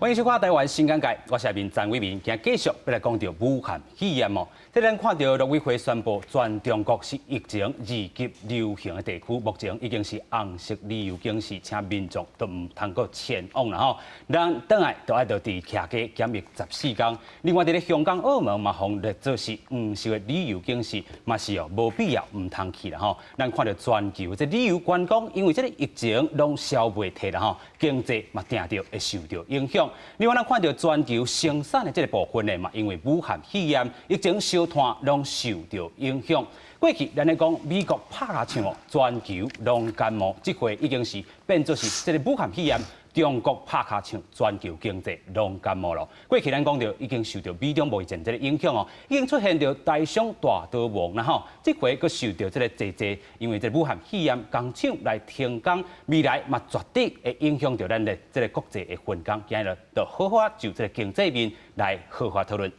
歡迎收看《台灣新眼界》，我是面陳偉民，今日繼續欲來講著武漢肺炎哦。這咱看著陸委會宣布，全中國是疫情二級流行的地區，目前已經是紅色旅遊警示，請民眾都毋通閣前往啦吼。人轉來都愛著佇徛家檢疫14天。另外，佇咧香港、澳門嘛，予列做是黃色的旅遊警示，嘛是哦無必要毋通去啦吼。咱看著全球這旅遊觀光，因為這个疫情攏消袂退啦吼，經濟嘛定著會受著影響。另外，咱看著全球生產的這个部分呢，嘛因為武漢肺炎疫情燒炭攏受著影響。過去咱咧講美國拍跤手哦，全球攏感冒，這回已經是變做是這个武漢肺炎，中國拍跤手，全球經濟攏感冒咯。過去咱講著已經受著美中貿易戰這个影響哦，已經出現著台商大逃亡啦吼。這回閣受著這个濟濟，因為這个武漢肺炎工廠來停工，未來嘛絕對會影響著咱的這个國際的分工。今日就好好就這个經濟面來好好討論。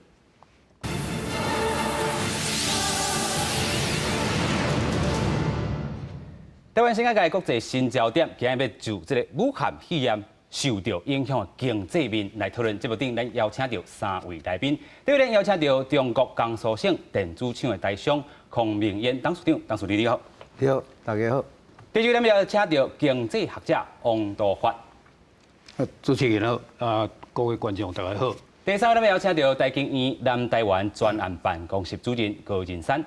台灣新眼界國際新焦點，今日欲就這个武漢肺炎受著影響的經濟面來討論。節目頂，咱邀請著三位來賓。第一位邀請著中國江蘇省電子廠的台商孔明彥董事長，董事長你好。你好，大家好。第二位咱邀請著經濟學者王道發。主持人好，啊各位觀眾大家好。第三位咱邀請著台經院南台灣專案辦公室主任高仁山。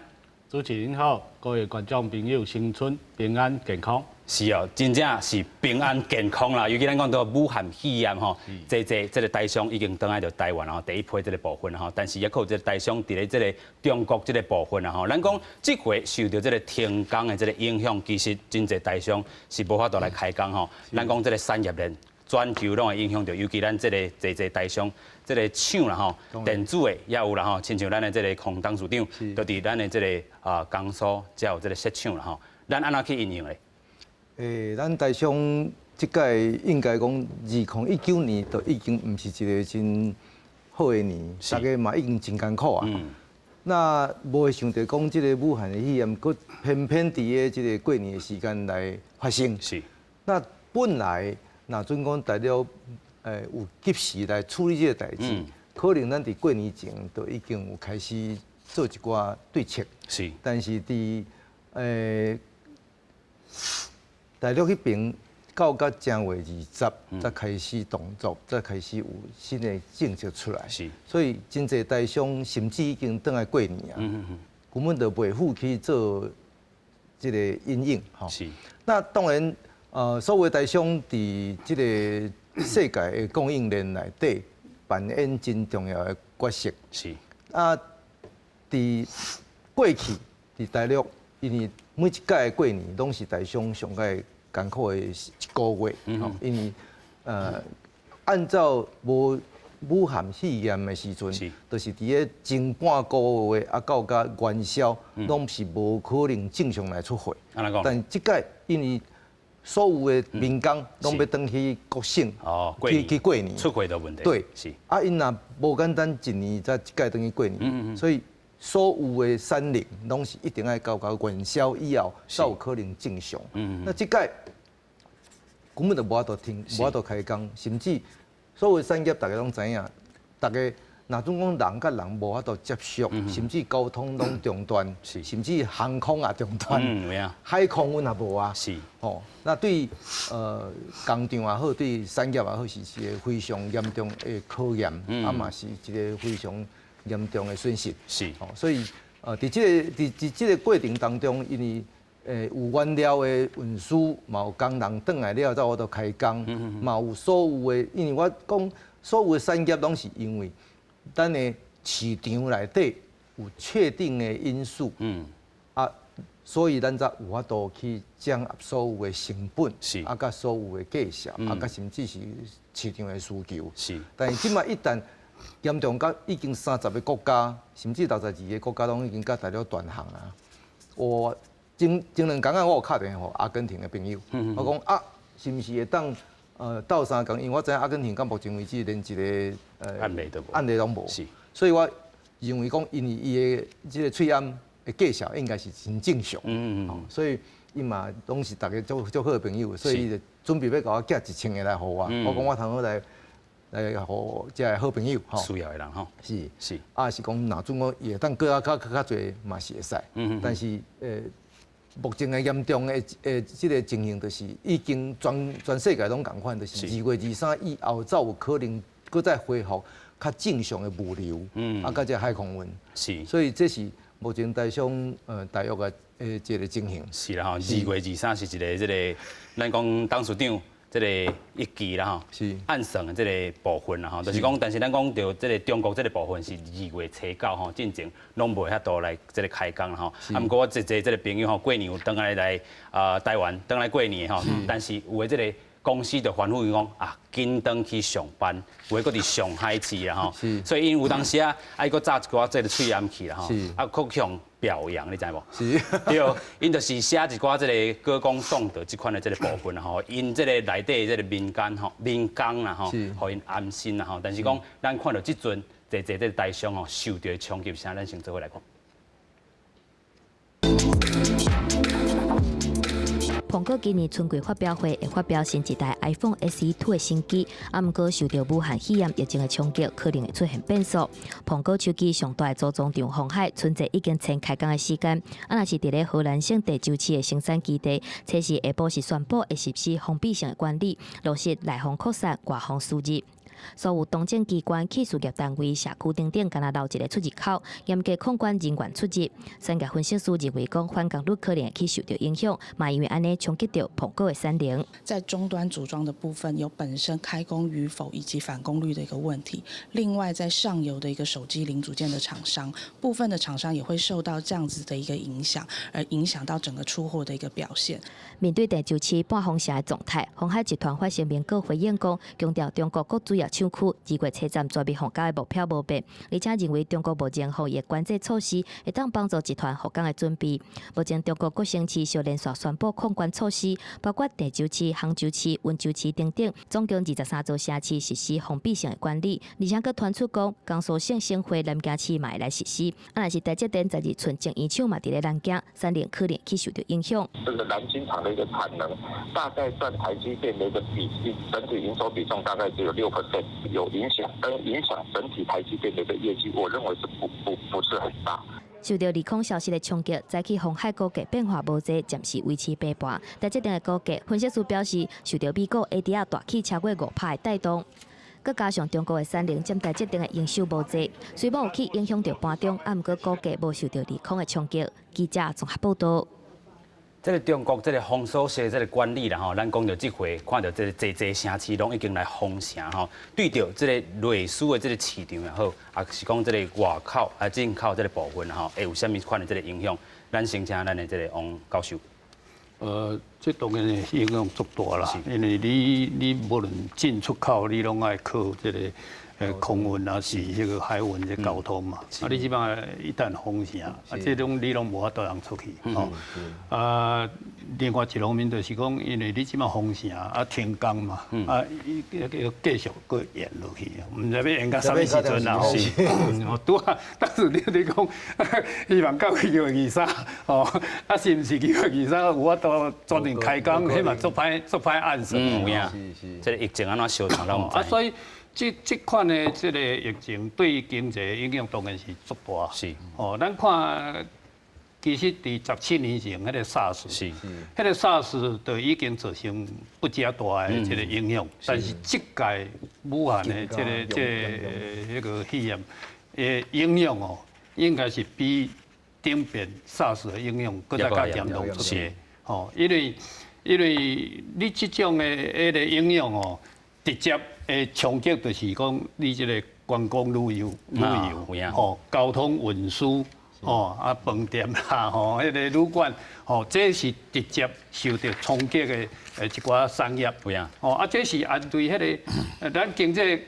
主持人好，各位觀眾朋友，新春平安健康。是哦，真正是平安健康啦。尤其咱講到武漢肺炎吼，濟濟這个台商已經轉來著台灣吼，第一批這个部分吼，但是猶閣有這个台商佇咧這个中國這个部分啊吼。咱講這回受著這个停工的這个影響，其實真濟台商是無法度來開工吼。咱講這个產業鏈全球攏會影響著，尤其咱這个濟濟台商這个廠啦吼，電子的也有啦吼，親像咱的這个孔董事長，就佇咱的這个啊江蘇才有這个設廠啦吼。咱按怎去應用咧？咱台商這屆應該講2019年就已經毋是一個真好的年，大家嘛已經真艱苦啊。那無會想著講這个武漢的肺炎，閣偏偏佇咧這个過年的時間來發生。那本來若準講大陸有及時來處理這個代誌，可能咱佇過年前就已經有開始做一寡對策。但是佇大陸彼邊到甲正月20才開始動作，才開始有新的政策出來。所以真濟台商甚至已經轉來過年啊，根本就袂赴去做這个因應。吼。那當然，所有台商佇這个世界的供應鏈內底扮演真重要的角色。啊，佇過去佇大陸，因為每一屆的過年攏是台商上蓋艱苦的一個月，吼，因為按照無武漢肺炎的時陣，就是佇咧前半個月啊到甲元宵，攏是無可能正常來出貨。但這屆因為所有的民工攏欲轉去各省去過年，出貨的問題。對，啊，𪜶若無簡單一年才一屆轉去過年，所以所有的產能攏是一定愛到到元宵以後才有可能正常。那這屆根本就無法度停，無法度開工，甚至所有產業大家攏知影，大家若準講人佮人無法度接觸，甚至交通攏中斷，甚至航空也中斷，海空運也無啊。吼，那對工廠也好，對產業也好，是一個非常嚴重的考驗，啊嘛是一個非常嚴重的損失。吼，所以佇這个佇佇這个過程當中，因為有原料的運輸，嘛有工人轉來了才有法度開工，嘛有所有的，因為我講所有的產業攏是因為咱的市場內底有確定的因素，啊，所以咱才有法度去掌握所有的成本，啊，佮所有的價數，啊，佮甚至是市場的需求。但是這擺一旦嚴重到已經30個國家，甚至62個國家攏已經佮大陸斷航啊！我前前兩工仔我有敲電話予阿根廷的朋友，我講啊，是毋是會當鬥相共？因為我知影阿根廷到目前為止連一個案例都無，案例攏無。所以我認為講，因為伊的這个喙罨的價數應該是真正常。所以伊嘛攏是大家足足好的朋友，所以伊就準備欲共我寄1000個來予我。我講我通好來來予遮的好朋友吼，需要的人吼，啊是講若準講會當閣較較較濟嘛是會使，但是目前的嚴重的這个情形，就是已經全世界攏仝款，就是2月23以後才有可能閣再恢復較正常的物流，啊，佮這个海空運，所以這是目前台商大約的這个情形。是啦吼，2月23是一个這个，咱講董事長這个一期啦吼，按算的這个部分啦吼，就是講，但是咱講著這个中國這个部分是2月初9吼，進前攏袂法度來這个開工啦吼。啊，毋過我濟濟這个朋友吼，過年有轉來來台灣轉來過年的吼，但是有的這个公司就吩咐伊講啊，緊轉去上班，有的閣佇上海市啦吼。所以𪜶有當時啊，愛閣紮一寡這个喙罨去啦吼，啊，閣向表揚，你知無？是。對，𪜶就是寫一寡這个歌功頌德這款的這个部分啦吼，𪜶這个內底這个民間吼、民工啦吼，予𪜶安心啦吼。但是講，咱看著這陣濟濟這个台商吼受著的衝擊是啥？咱先做伙來看。蘋果今年春季發表會會發表新一代 iPhone SE 2的新機，啊，毋過受著武漢肺炎疫情的衝擊，可能會出現變數。蘋果手機上大的組裝廠鴻海，春節已經前開工的時間，啊，若是佇咧河南省鄭州市的生產基地，初四下晡是宣布會實施封閉性的管理，落實內防擴散、外防輸入。所有黨政機關、企事業單位、社區等等，干焦留一个出入口，嚴格控管人員出入。產業分析師認為，講返工率可能會去受著影響，嘛因為按呢衝擊著蘋果的產能。在終端組裝的部分，有本身開工與否以及返工率的一個問題。另外，在上游的一個手機零組件的廠商，部分的廠商也會受到這樣子的一個影響，而影響到整個出貨的一個表現。面對鄭州市半封城的狀態，鴻海集團發聲明閣回應講，強調中國各主要廠區2月初十全面放假的目標無變，而且認為中國目前防疫管制措施會當幫助集團復工的準備。目前中國各省市小連續宣布控管措施，包括鄭州市、杭州市、溫州市等等，總共23座城市實施封閉性的管理。而且閣傳出講，江蘇省省會南京市嘛會來實施。啊，若是台積電12寸晶圓廠嘛佇咧南京，產能可能去受著影響。這個南京廠的一個產能，大概佔台積電的一個比例，整體營收比重大概只有6%，有影響，但影響整體台積電的一個業績，我認為是不是很大。受著利空消息的衝擊，早起鴻海股價變化無濟，暫時維持平盤。台積電的股價，分析師表示，受著美股 ADR 大起超過5%的帶動，閣加上中國的產能佔台積電的營收無濟，雖無有去影響著盤中，啊，毋過股價無受著利空的衝擊。記者綜合報導。這个中國這个封鎖式這个管理啦吼，咱講著這回看著這个濟濟城市攏已經來封城吼，對著這个內需的這个市場也好，抑是講這个外口啊進口這个部分吼，會有啥物款的這个影響？咱先請咱的這个王教授。這當然影響足大啦，因為你無論進出口，你攏愛靠這个空運啊，是彼个海運這交通嘛。啊，你這擺一旦封城，啊，這種你攏無法度通出去，吼。啊，另外一方面就是講，因為你這擺封城啊，停工嘛，啊，伊個繼續閣延落去，毋知欲延到啥物時陣啦吼。哦，拄啊，當時你講希望到2月23，吼，啊，是毋是2月23有法度全面開工？彼嘛足歹足歹按算。嗯，有影。這个疫情按怎相傳，攏毋知。啊，所以這款的這个疫情對經濟影響當然是足大。哦，咱看，其實佇17年前彼个 SARS，彼个 SARS 就已經造成不遮大的這个影響。但是這屆武漢的這个這个彼个肺炎的影響哦，應該是比頂遍 SARS 的影響閣再較嚴重一些。吼，因為你這種的彼个影響哦，直接的衝擊就是講你這个觀光旅遊，吼，交通運輸，吼，啊，飯店啦，吼，彼个旅館，吼，這是直接受著衝擊的一寡產業。吼，啊，這是按對彼个咱經濟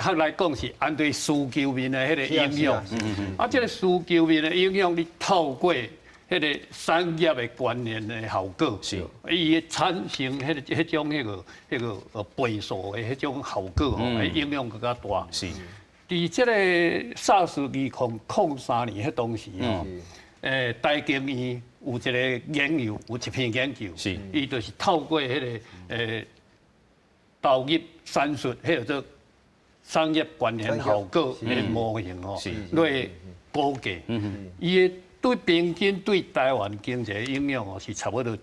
學來講是按對需求面的彼个影響。啊，這个需求面的影響，你透過彼个產業的關聯的效果，伊會產生彼个彼種彼个彼个倍數的彼種效果吼，影響閣較大。佇這个 SARS 2003年彼當時吼，台經院有一个研究，有一篇研究，伊就是透過彼个投入產出，彼叫做產業關聯效果的模型吼，來估計，伊的對平均對台灣經濟影響哦是差不多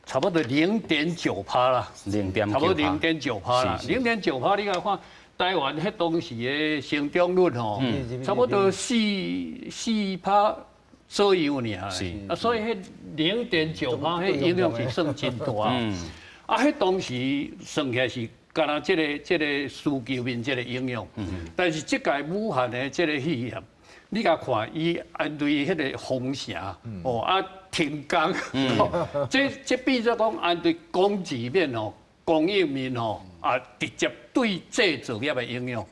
0.9趴啦，0.9差不多零點九趴啦，零點九趴，你共看台灣彼當時的成長率吼，差不多4%左右爾，啊，所以彼零點九趴彼影響是算真大。啊，彼當時算起來是干焦這個需求面這個影響，但是這屆武漢的這個肺炎，你共看伊按對彼個封城，哦啊停工，這變做講按對供給面哦、供應面哦啊，直接對製造業的影響。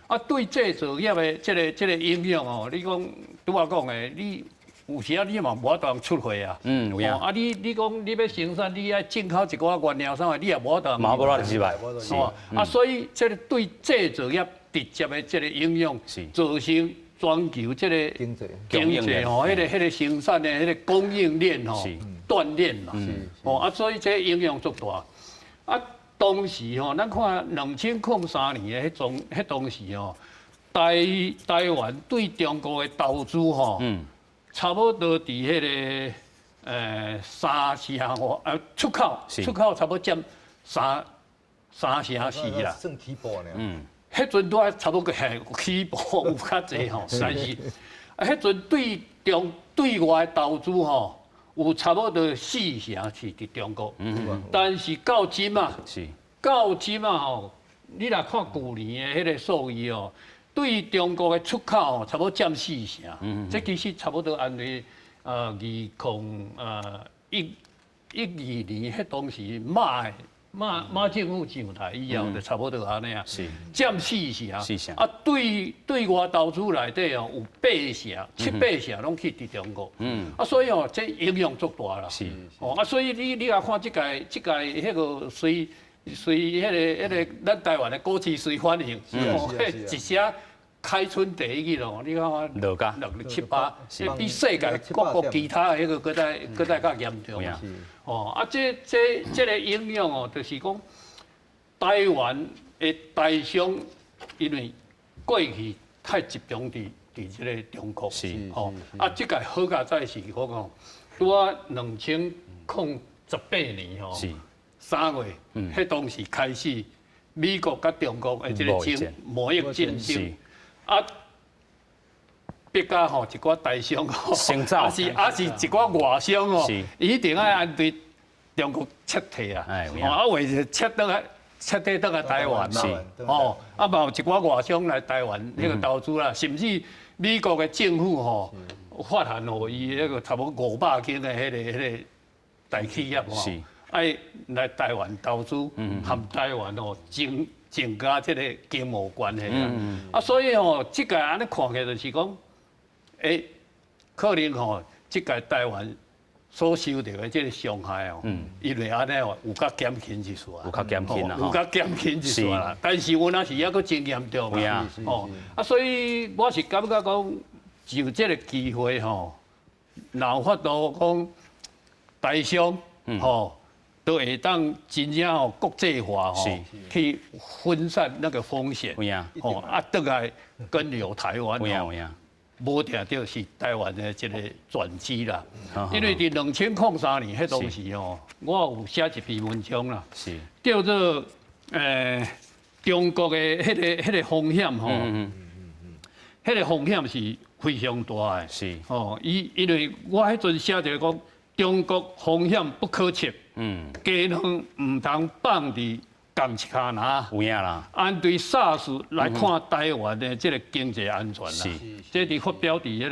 啊，對製造業的這個影響哦，你講拄仔講的，你有時啊你嘛無法度出貨啊。嗯，有影。啊，你講你欲生產，你愛進口一寡原料啥物，你也無法度。嘛無法度入來。哦，啊，所以這個對製造業直接的這個影響，造成全球這個經濟經濟吼，彼個生產的彼個供應鏈吼斷鏈嘛。哦，啊，所以這影響足大。啊，當時吼，咱看2003年的彼種彼當時吼，台灣對中國的投資吼，差不多佇彼個三成外，出口差不多佔三成四啦。算起步爾。彼陣拄仔差不多係起步有較濟吼，但是啊，彼陣對中對外投資吼，有差不多四成是佇中國。但是到這馬，到這馬吼，你若看舊年的彼個數字哦，對中國的出口吼，差不多佔四成。這其實差不多按呢2012年彼當時馬政府上台以後，就差不多按呢啊，佔四成。四成。啊，對外投資內底哦，有八成、七八成攏去佇中國。啊，所以哦，這影響足大啦。哦，啊，所以你若看這屆彼個隨隨彼個咱台灣的股市隨反應，哦，彼一聲開春第一日哦，你看看落甲六七百，比世界各國其他的彼個閣再較嚴重。哦，啊，這個影響哦，就是講台灣的台商，因為過去太集中佇這個中國，吼，啊，這屆好佳哉是講吼，拄仔2018年吼，3月，彼當時開始美國佮中國的這個戰貿易戰爭，啊，逼甲吼一寡台商吼，抑是一寡外商吼，一定愛按對中國撤退啊，啊，為是撤轉來，撤退轉來台灣嘛，哦，啊嘛有一寡外商來台灣彼個投資啦，甚至美國的政府吼，發函予伊彼個差不多500間的彼個大企業吼，愛來台灣投資，和台灣吼增加這個經貿關係啊，啊，所以吼，這個按呢看起來就是講，可能吼，這屆台灣所受著的這個傷害哦，因為按呢哦，有較減輕一絲啊，有較減輕啦，有較減輕一絲啦。但是有若是猶閣真嚴重啊，哦，啊，所以我是感覺講，就這個機會吼，若有法度講台商吼，都會當真正吼國際化吼，去分散那個風險，吼啊，轉來跟留台灣吼，無定著是台灣的一個轉機啦。因為佇2003年彼當時吼，我有寫一篇文章啦，叫做中國的彼個風險吼，彼個風險是非常大的。哦，伊因為我彼陣寫一個講，中國風險不可測。雞卵毋通放佇仝一跤籃。有影啦。按對 SARS 來看台灣的這個經濟安全啦。這佇發表佇彼個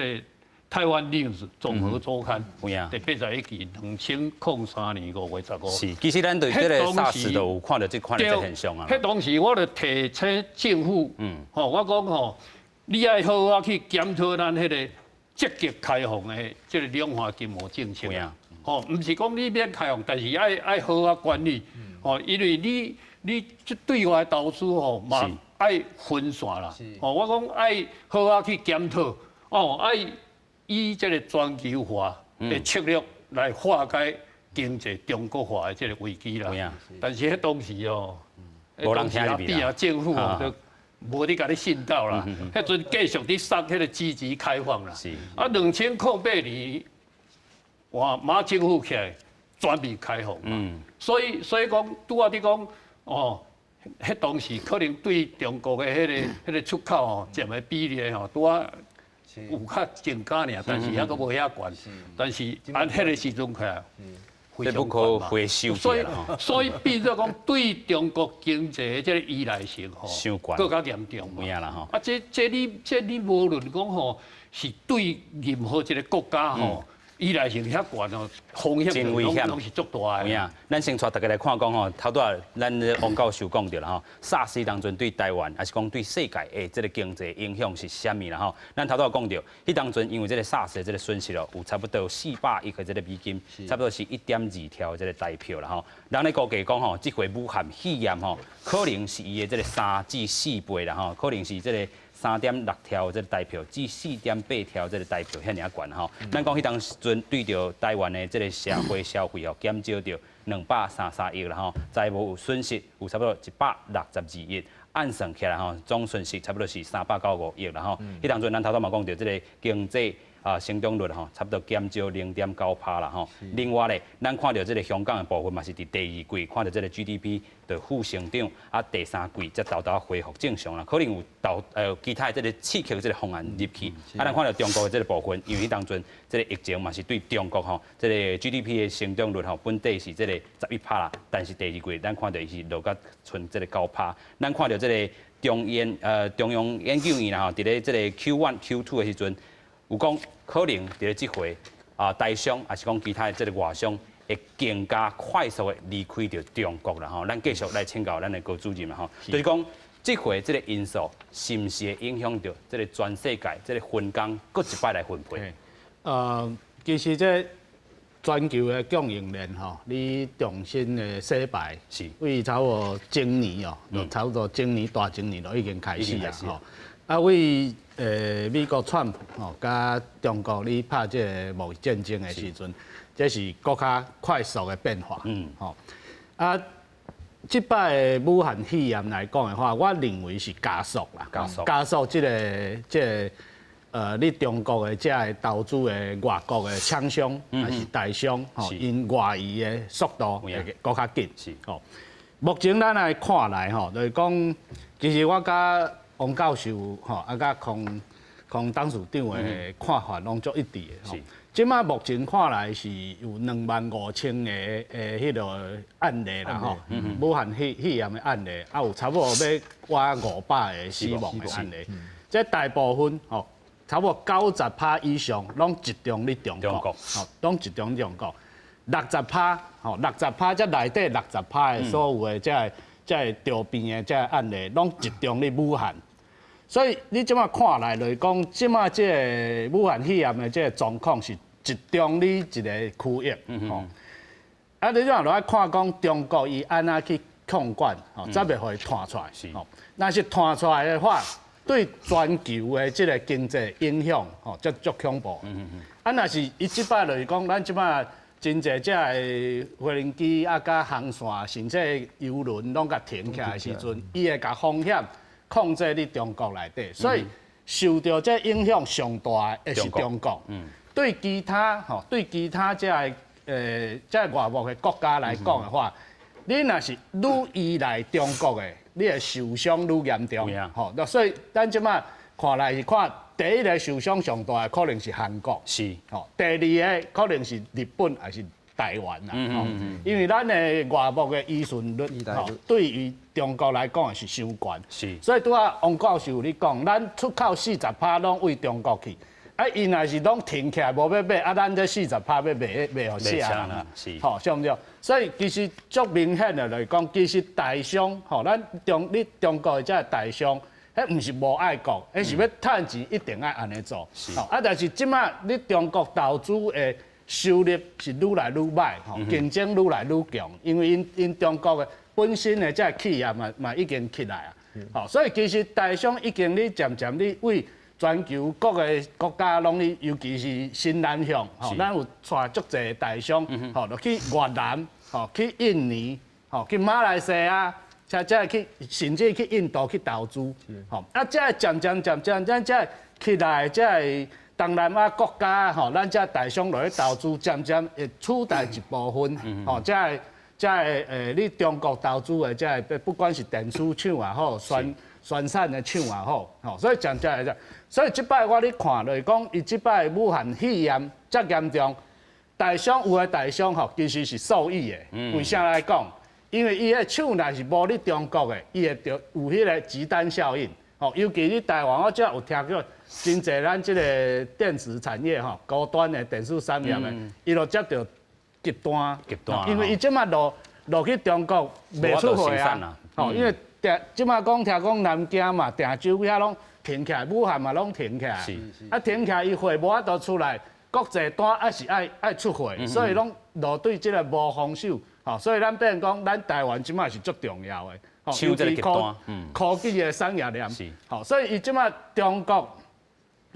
台灣 News 綜合週刊，第81期，2003年5月15。是，其實咱對這個 SARS 就有看著這款的現象啊。彼當時我就提請政府，吼，我講吼，你愛好好去檢討咱彼個積極開放的這個兩岸經貿政策。吼，毋是講你免開放，但是愛好好管理，吼，因為你這對外投資吼嘛愛分散啦，吼，我講愛好好去檢討，哦，愛以這個全球化的策略來化解經濟中國化的這個危機啦。但是彼當時哦，無人聽入去啊，政府哦就無咧共你信道啦。彼陣繼續咧捒彼個積極開放啦。啊，2008年，哇，馬政府起來全面開放嘛。所以講拄仔你講哦，彼當時可能對中國的彼個出口吼佔的比例吼，拄仔有較增加爾，但是猶閣無遐懸。但是按彼個時陣起來，這不可回收。所以變做講對中國經濟的這個依賴性吼，閣較嚴重嘛。啦吼。啊，這你無論講吼，是對任何一個國家吼，依賴性遐懸哦，風險攏是足大的。咱先帶大家來看講吼，頭拄仔咱王教授講著啦吼，SARS 當陣對台灣，抑是講對世界的這個經濟影響是啥物啦吼？咱頭拄仔講著，彼當陣因為這個 SARS 的這個損失哦，有差不多400億的這個美金，差不多是1.2兆這個台票啦吼。人咧估計講吼，這回武漢肺炎吼，可能是伊的這個3至4倍啦吼，可能是這個3.6兆這個台票至4.8兆這個台票遐爾仔懸吼。咱講彼當陣對著台灣的這個社會消費哦，減少著233億啦吼，財務損失有差不多162億，按算起來吼，總損失差不多是395億啦吼。彼當陣咱頭拄嘛講著這個經濟啊，成長率吼，差不多減少0.9趴啦吼。另外咧，咱看著這個香港的部分嘛是佇第二季看著這個 GDP 的負成長，啊，第三季才沓沓恢復正常啦。可能有導其他的這個刺激的這個方案入去。啊，咱看著中國的這個部分，因為彼當陣這個疫情嘛是對中國吼，這個 GDP 的成長率吼，本底是這個11趴啦，但是第二季咱看著伊是落甲賰這個9趴。咱看著這個中央研究院啦吼，佇咧這個 Q1、Q2 的時陣，有講可能佇咧這回啊，台商抑是講其他的這個外商會更加快速的離開著中國啦吼。咱繼續來請教咱的高主任啦吼，就是講這回這個因素是毋是會影響著這個全世界這個分工閣一擺來分配？其實這全球的供應鏈吼，你重新的洗牌，為差不多前年哦，就差不多前年大前年就已經開始啊吼。啊，為美國川普吼，佮中國咧拍這個貿易戰爭的時陣，這是閣較快速的變化。吼，啊，這擺的武漢肺炎來講的話，我認為是加速啦，加速，加速這個，你中國的這个投資的外國的廠商抑是台商，吼，𪜶外移的速度會閣較緊。吼，目前咱來看來，吼，就是講，其實我佮王教授吼，啊，佮康康董事長的看法攏足一致的。吼，這馬目前看來是有25,000個的彼個案例啦，吼，武漢肺炎的案例，啊，有差不多欲倚500個死亡的案例。這大部分吼，差不多90趴以上攏集中佇中國，吼，攏集中中國。六十趴，吼，六十趴，這內底六十趴的所有的這个著病的這个案例，攏集中佇武漢。所以你這馬看來就是講，這馬這个武漢肺炎的這个狀況是集中佇一個區域，吼。啊，你這馬落來看講中國伊按怎去控管，吼，才袂予伊傳出來。吼，若是傳出來的話，對全球的這個經濟影響，吼，才足恐怖。啊，若是伊這擺就是講，咱這擺真濟這个飛行機啊，佮航線，甚至郵輪攏共停起來的時陣，伊會共風險控制佇中國內底，所以受著這影響上大的會是中國。對其他吼，對其他這个外國的國家來講的話，你若是愈依賴中國的，你會受傷愈嚴重。吼，所以咱這馬看來是看第一个受傷上大的可能是韓國，吼，第二個可能是日本抑是台灣啦，吼，因為咱的外貿的依存率，吼，對於中國來講是傷懸，所以拄仔王教授你講，咱出口40趴攏對中國去，啊，𪜶若是攏停起來無欲買，啊，咱這四十趴欲賣賣予啥人啊？吼，對毋對？所以其實足明顯的來講，其實台商，吼，咱中你中國的這个台商，彼毋是無愛國，彼是欲趁錢一定愛按呢做。吼，啊，但是這馬你中國投資的收入是愈來愈䆀，吼，競爭愈來愈強，因為𪜶中國的本身的這个企業嘛已經起來啊，吼，所以其實台商已經咧漸漸咧為全球各個國家攏咧，尤其是新南向，吼，咱有帶足濟台商，吼，就去越南，吼，去印尼，吼，去馬來西亞，才才會去，甚至去印度去投資，吼，啊，這漸漸漸漸，咱這起來，這東南亞國家吼，咱這台商落去投資，漸漸會取代一部分，吼，這這你中國投資的這不管是電子廠也好，生產的廠也好，吼，所以漸漸會這，所以這擺我咧看就是講，伊這擺武漢肺炎遮嚴重，台商有的台商吼，其實是受益的。為啥來講？因為伊个廠若是無佇中國的，伊會著有彼個集單效應。吼，尤其佇台灣，我才有聽過真濟咱這個電子產業吼，高端的電子產業的，伊就接著急單，急單，因為伊這馬落落去中國袂出貨啊。吼，因為訂這馬講聽講南京嘛，鄭州遐攏停起來，武漢嘛攏停起來。啊停起來，伊貨無法度出來，國際單還是愛出貨，所以攏落對這個無防守。吼，所以咱變講，咱台灣這馬是足重要的，尤其科技的產業鏈。吼，所以伊這馬中國，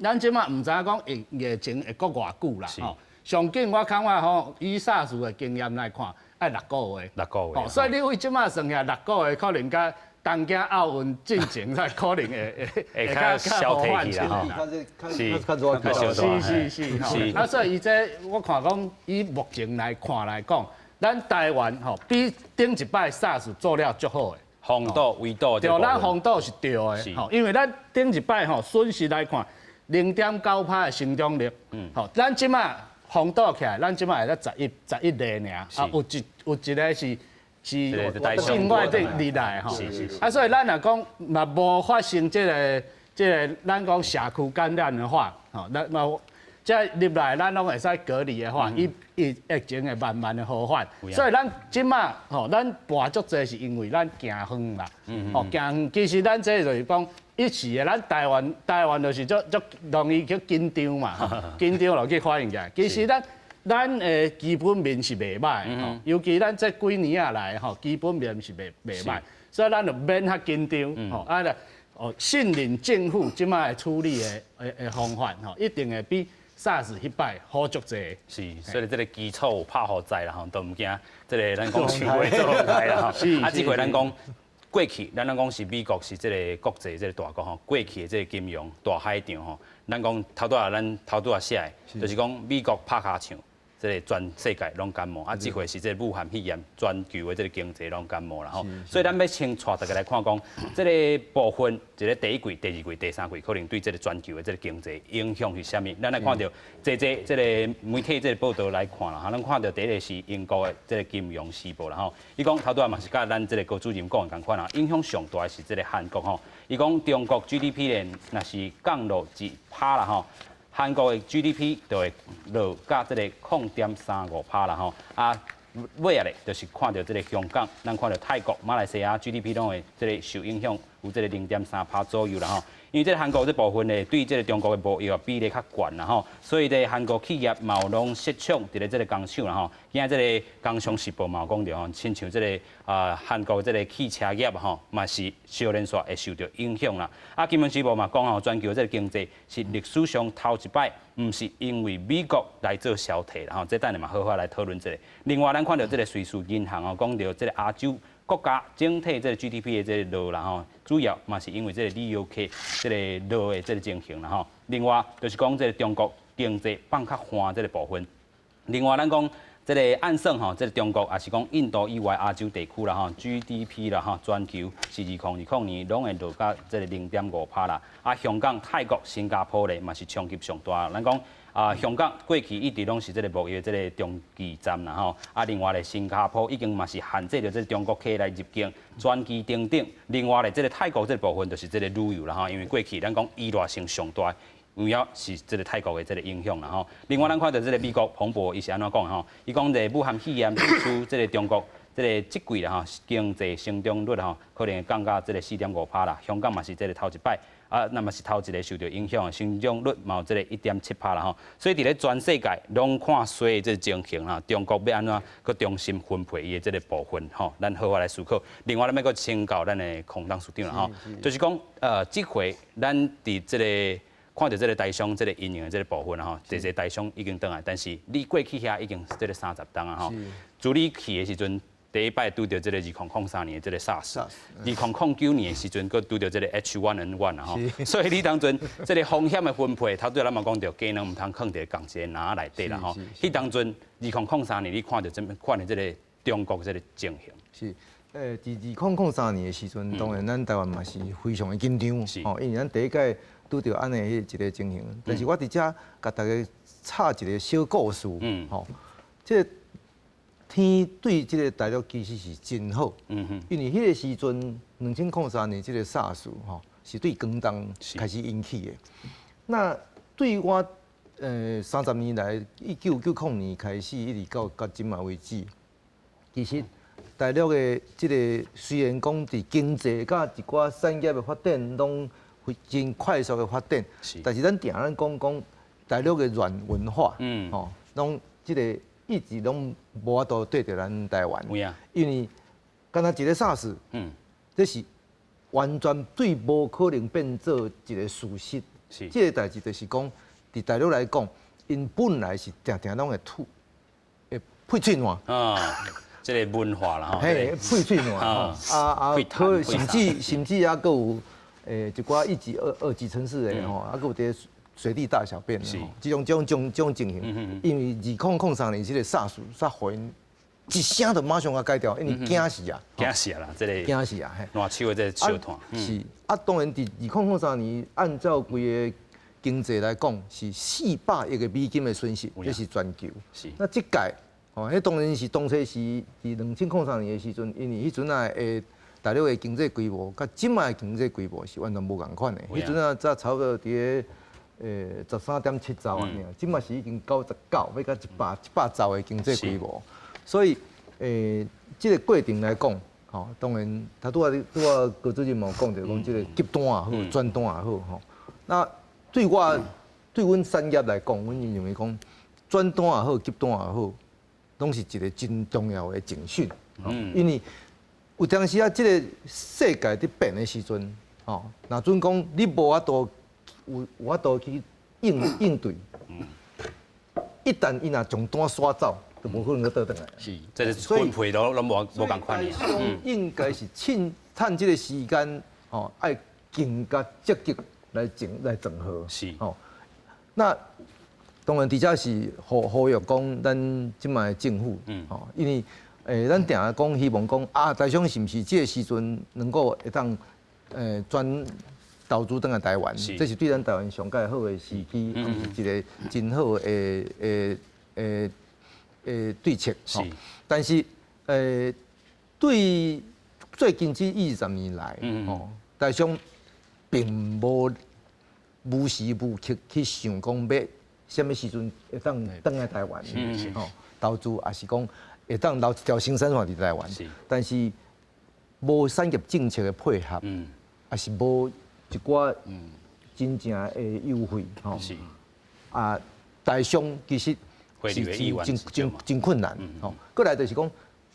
咱這馬毋知影講疫情會閣偌久啦。吼，上緊我感覺吼，以 SARS 的經驗來看，愛六個月。六個月。所以你為這馬算起來六個月，可能佮東京奧運進前才可能會會較消退去啦。是，是是是。啊，所以伊這我看講，以目前來看來講。咱台灣吼比頂一擺 SARS 做了足好的，防堵圍堵，對，咱防堵是對的，吼，因為咱頂一擺吼損失來看，0.9%的成長率，吼，咱這馬防堵起來，咱這馬會才11%爾，啊，有一個是境外的入來吼，啊，所以咱若講嘛無發生這個，咱講社區感染的話，吼，咱嘛。這入來，咱攏會使隔離的話，伊疫情會慢慢的好轉。所以咱這馬吼，咱跋足濟是因為咱行遠啦，吼行遠。其實咱這就是講一時的，咱台灣就是足足容易去緊張嘛，緊張就去反應起來。其實咱的基本面是袂䆀，尤其咱這幾年仔來吼，基本面是袂䆀，所以咱就免較緊張，吼啊哦信任政府這馬的處理的方法，吼，一定會比 SARS 彼擺好足濟。是，所以這個基礎有拍予在啦吼，都毋驚這個咱講樹會做落來啦吼。啊，這回咱講過去，咱攏講是美國是這個國際這個大國吼，過去的這個金融大海場吼，咱講頭拄仔咱頭拄仔寫的，就是講美國拍尻槍。這個全世界攏感冒，啊，這回是這個武漢肺炎，全球的這個經濟攏感冒啦吼。所以咱欲先帶大家來看講，這個部分，一個第一季、第二季、第三季，可能對這個全球的這個經濟影響是啥物？咱來看著這個媒體這個報道來看啦，哈，咱看著第一個是英國的這個金融時報啦吼，伊講頭拄仔嘛是佮咱這個高主任講的仝款啦，影響上大的是這個韓國吼，伊講中國 GDP 咧，若是降落1%啦吼。韓國的 GDP 就會落甲這個0.35%啦吼，啊，尾仔咧就是看著這個香港，咱看著泰國、馬來西亞 GDP 攏會這個受影響，有這個0.3%左右啦吼。因為這個韓國這部分咧，對這個中國的貿易比例較懸啦吼，所以這韓國企業嘛有攏設廠佇咧這個工廠啦吼。今仔這個工商時報嘛有講著吼，親像這個啊韓國這個汽車業吼，嘛是小連續會受著影響啦。啊，金融時報嘛講吼，全球這個經濟是歷史上頭一擺，毋是因為美國來做消退啦吼。這等下嘛好好來討論這個。另外，咱看著這個瑞士銀行哦，講著這個亞洲國家整體這個 GDP 的這個落啦吼，主要嘛是因為這個旅遊客這個落的這個情形啦吼。另外就是講這個中國經濟放較緩這個部分。另外咱講這個按算吼，這個中國也是講印度以外亞洲地區啦吼，GDP 啦吼，全球是2020年攏會落甲這個0.5%啦。啊，香港、泰國、新加坡咧嘛是衝擊上大。咱講啊，香港過去一直攏是這個貿易這個中繼站啦吼。啊，另外咧，新加坡已經嘛是限制著這個中國客來入境、轉機等等。另外咧，這個泰國這個部分就是這個旅遊啦吼，因為過去咱講依賴性上大。有影是這個泰國的這個影響啦吼。另外，咱看著這個美國彭博伊是按怎講吼？伊講這個武漢肺炎指出這個中國這個這季啦吼，經濟成長率吼，可能會降到這個4.5%啦。香港嘛是這個頭一擺，啊，那麼是頭一個受著影響，成長率嘛有這個1.7%啦吼。所以佇咧全世界攏看衰的這個情形啦，中國欲按怎閣重新分配伊的這個部分吼，咱好好來思考。另外，咱欲閣請教咱的孔董事長啦吼，就是講，這回咱佇這個看著這個台商這個因應的這個部分吼，濟濟台商已經轉來，但是你過去遐已經這個30冬啊吼。自你去的時陣，第一擺拄著這个2003年的這个 SARS，2009年的時陣，閣拄著這个 H1N1 啊吼，所以你當陣這个風險的分配，頭拄仔咱嘛講著，雞卵毋通囥佇仝一个籃內底啦吼。彼當陣2003年，你看著這款的這个中國這个情形。是，佇2003年的時陣，當然咱台灣嘛是非常的緊張，吼，因為咱第一擺拄著按呢一个情形。但是我佇遮共大家插一个小故事，吼，這個天對這个大陸其實是真好，因為彼个時陣2003年這个 SARS 吼是對廣東開始引起的。那對我30年來，1990年開始一直到這馬為止，其實大陸的這个雖然講佇經濟佮一寡產業的發展攏真快速的發展，但是咱定咱講講大陸的軟文化，吼，攏這个一直攏無法度綴著咱台灣，因為敢若一个 SARS，這是完全對無可能變做一个事實。這个代誌就是講，佇大陸來講，𪜶本來是定定攏會吐，會噴喙瀾。啊，這个文化啦吼。嘿，噴喙瀾。啊啊，甚至猶閣有一寡一級、二級城市的吼，猶閣有佇隨地大小便，這種情形。因為2003年這个 SARS，煞予𪜶一聲就馬上共改掉，因為驚死啊！驚死啦，這个驚死啊！爛手的這個笑談。是啊，當然佇2003年，按照規个經濟來講，是400億个美金的損失，這是全球。那這屆，吼，彼當然是當初是佇2003年的時陣，因為彼陣仔的大陸的經濟規模，佮這擺的經濟規模是完全無仝款的。彼陣仔才差不多佇个13.7兆按呢，這擺是已經99，欲到100兆的經濟規模。所以，這个過程來講，吼，當然，頭拄仔拄仔高主任嘛有講著，講這个急單也好，轉單也好，吼。那對我對阮產業來講，阮認為講轉單也好，急單也好，攏是一个真重要的警訊。因為有當時啊，這个世界佇變的時陣，吼，若準講你無法度有法度去應對，一旦伊若將單刷走，就無可能閣倒轉來。是，這个分配都攏無仝款。應該是趁這个時間，吼，愛更加積極來整合。吼，那當然，佇遮是呼籲講，咱這擺的政府，吼，因為咱定定講希望講啊，台商是毋是這个時陣能夠會當轉投資轉來台灣？這是對咱台灣上蓋好的時機，是一个真好的對策。但是對最近這20年來，吼，台商並無無時無刻去想講欲啥物時陣會當轉來台灣，吼，投資，抑是講會當留一條生產線佇台灣。但是無產業政策的配合，抑是無一寡真正的優惠，吼。啊，台商其實是真真真困難，吼。過來就是講，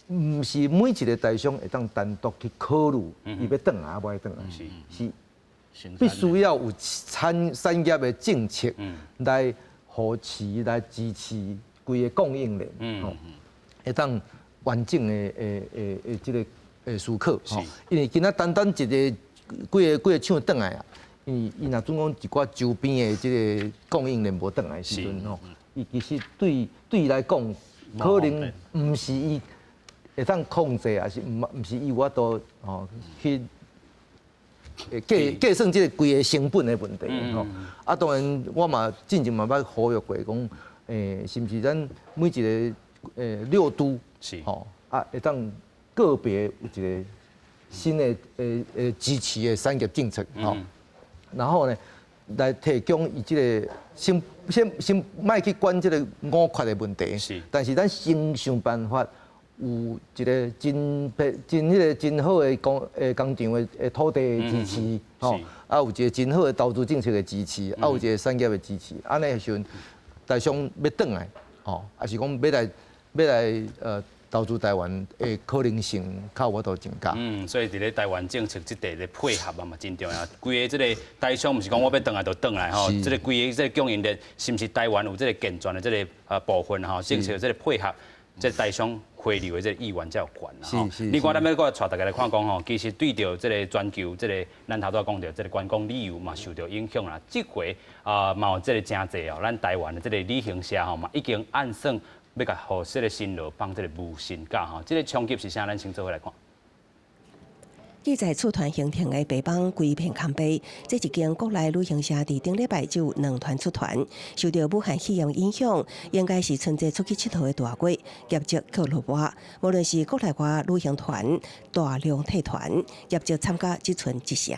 毋是每一個台商會當單獨去考慮，伊欲轉來抑無愛轉來，是必須要有產業的政策來扶持、來支持規个供應鏈，吼，會當完整的這个思考，吼。因為今仔單單一个幾个幾个廠轉來啊，伊伊若準講一寡周邊的這个供應鏈無轉來的時陣，吼，伊其實對伊來講，可能毋是伊會當控制，抑是毋是伊有法度吼去計算這个規个成本的問題吼。啊，當然我嘛進前嘛捌呼籲過講，是毋是咱每一个六都吼啊，會當個別有一個新的支持的產業政策吼，然後呢來提供伊這个先莫去管這个五缺的問題，但是咱先想辦法有一个真彼个真好的工廠的土地的支持，吼，啊有一个真好的投資政策的支持，啊有一个產業的支持，按呢的時陣，台商欲轉來，吼，抑是講欲來投資台灣的可能性較有法度增加。嗯，所以佇咧台灣政策這塊的配合啊嘛真重要。規个這个台商毋是講我欲轉來就轉來吼，這个規个這个供應鏈是毋是台灣有這个健全的這个部分吼，政策這个配合。這台商回流的這個意願才有懸啦。另外，咱欲閣來帶大家來看講吼，其實對著這個全球這個咱頭拄仔講著這個觀光旅遊嘛受著影響啦。這回啊嘛有這個誠濟哦，咱台灣的這個旅行社吼嘛已經按算欲共予這個辛勞放這個無薪假吼。這個衝擊是啥？咱先做伙來看。記載出團行程的白板規片空白，這一間國內旅行社佇頂禮拜就有兩團出團，受著武漢肺炎影響，應該是春節出去𨑨迌的大月，業績卻落寞。無論是國內外旅行團大量退團，業績參加只賰一成。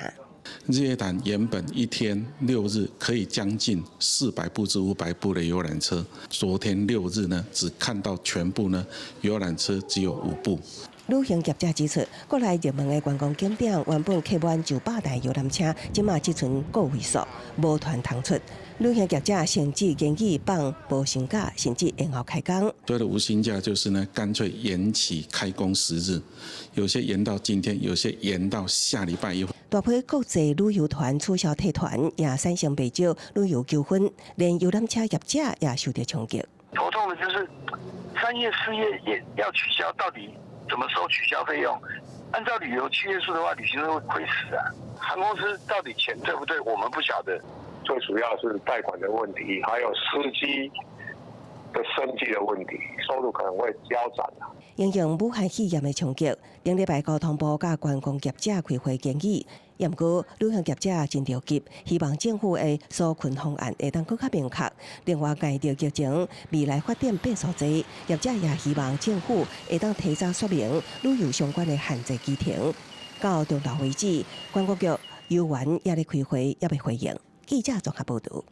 日月潭原本一天六日可以將近400部至500部的遊覽車，昨天六日呢，只看到全部呢遊覽車只有5部。旅行業者指出，國內熱門的觀光景點原本客滿上百台遊覽車，這馬只賰個位數，無團通出。旅行業者甚至建議放無薪假，甚至延後開工。所謂的無薪假就是呢，乾脆延期開工10日，有些延到今天，有些延到下禮拜一。大批國際旅遊團取消退團，也產生袂少旅遊糾紛，連遊覽車業者也受著衝擊。頭痛的就是3月、4月也要取消，到底怎麼收取消費用？按照旅遊契約書的話，旅行社會虧死啊！航空公司到底錢對不對？我們不曉得。最主要是貸款的問題，還有司機的生計的問題，收入可能會腰斬啊。因應武漢肺炎的衝擊，頂禮拜交通部佮觀光業者開會研議，毋過旅行業者真著急，希望政府的紓困方案會當閣較明確。另外，礙著疫情未來發展變數濟，業者也希望政府會當提早說明旅遊相關的限制規程。到中晝為止，觀光局猶原猶咧開會，猶未回應。記者綜合報導。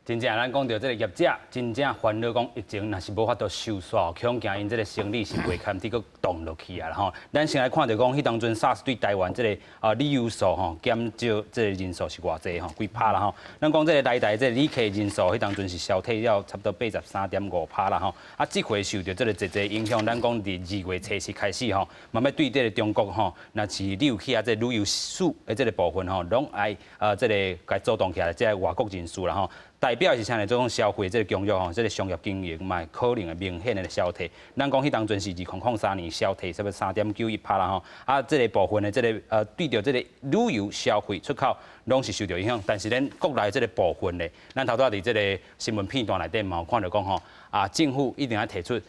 真正咱講著這個業者真正煩惱，講疫情若是無法度收煞，恐驚𪜶這個生意是袂堪得閣動落去啊啦吼。咱先來看著講，彼當陣 SARS 對台灣這個旅遊數吼減少這個人數是偌濟吼，幾趴啦吼。咱講這個來台這個旅客人數，彼當陣是消退了差不多83.5趴啦吼。啊，這回受著這個濟濟影響，咱講佇2月初7開始吼，嘛欲對這個中國吼，若是你有去啊這個旅遊史的這個部分吼，攏愛這個共組動起來，這個外國人士啦吼。代表是啥呢？這種消費這個強弱吼，這個商業經營嘛可能會明顯的消退。咱講彼當陣是2003年消退差不多3.91趴啦吼。啊，這個部分的這個對著這個旅遊消費出口攏是受著影響。但是咱國內這個部分呢，咱頭拄仔佇這個新聞片段內底嘛有看著講吼，啊，政府一定愛提出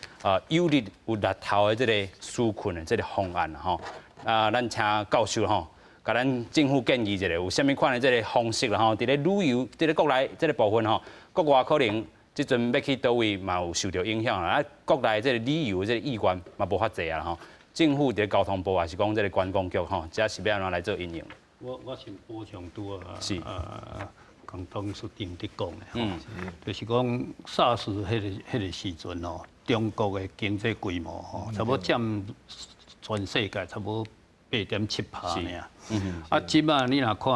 有力有力頭的這個紓困的這個方案吼。啊，咱請教授吼，共咱政府建議一下，有啥物款的這個方式啦吼？佇咧旅遊，佇咧國內這個部分吼，國外可能這陣欲去佗位嘛有受著影響啦。啊，國內這個旅遊這個意願嘛無遐濟啊吼。政府佇咧交通部還是講這個觀光局吼，這是欲按怎來做因應？我先補充拄仔，剛董事長佇講的吼，就是講 SARS 彼個時陣吼，中國的經濟規模吼，差不多佔全世界差不多8.7趴爾。啊，這馬你若看